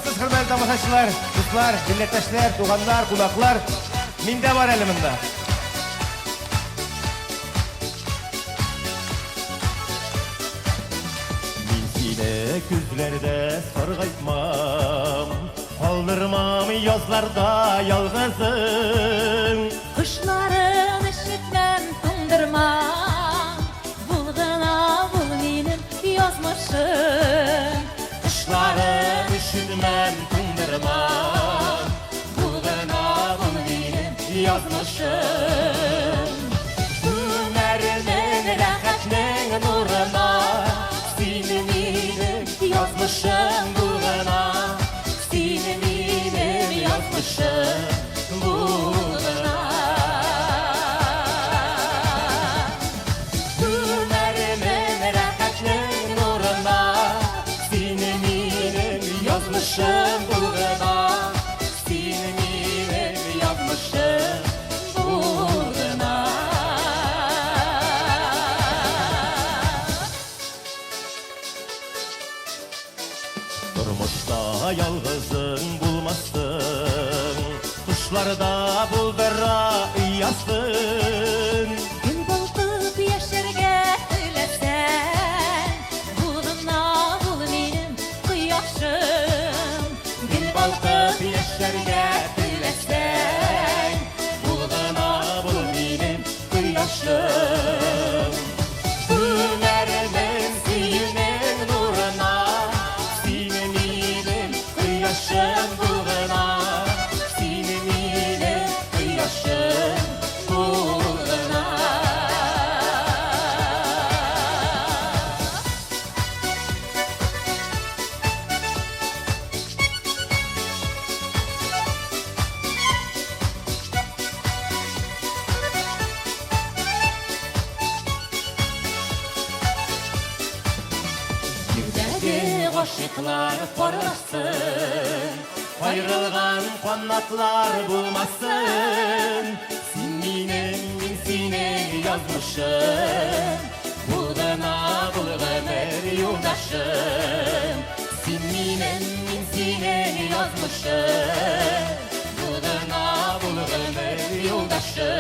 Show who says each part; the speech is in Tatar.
Speaker 1: Исәнмесез, хөрмәтле тамашачылар, дуслар, милләттәшләр, туганнар, кунаклар. Мин дә бар әле монда. Мин сине көзләрдә саргайтмам, Калдырмам язларда ялгызың.
Speaker 2: Кышларын өшетмәм, туңдырмам, Бул гына бул минем язмышым.
Speaker 1: Кышларын өшетмәм, туңдырмам, Бул гына бул минем язмышым. Гомернең рәхәтнең нурына, Син минем язмышым бул гына, Син минем язмышым бул гына. Гомернең рәхәтнең нурына, Син минем язмышым бул гына, Син минем язмышым бул гына. Тормышта ялгызың булмасын, Кошларда булдыра оясын.
Speaker 2: Гөл балкып яшәргә теләсәң, Бул гына бул минем кояшым.
Speaker 1: Гөл балкып яшәргә теләсәң, Бул гына бул минем кояшым. Гомернең сөюнең нурына, Син минем кояшым бул гына, Син минем кояшым бул гына. Җирдәге гашыйклар парлашсын, Кайрылган канатлар булмасын. Син минем, мин синең язмышым, Бул гына, бул гомер юлдашым. Син минем, мин синең язмышым, Бул гына, бул гомер юлдашым.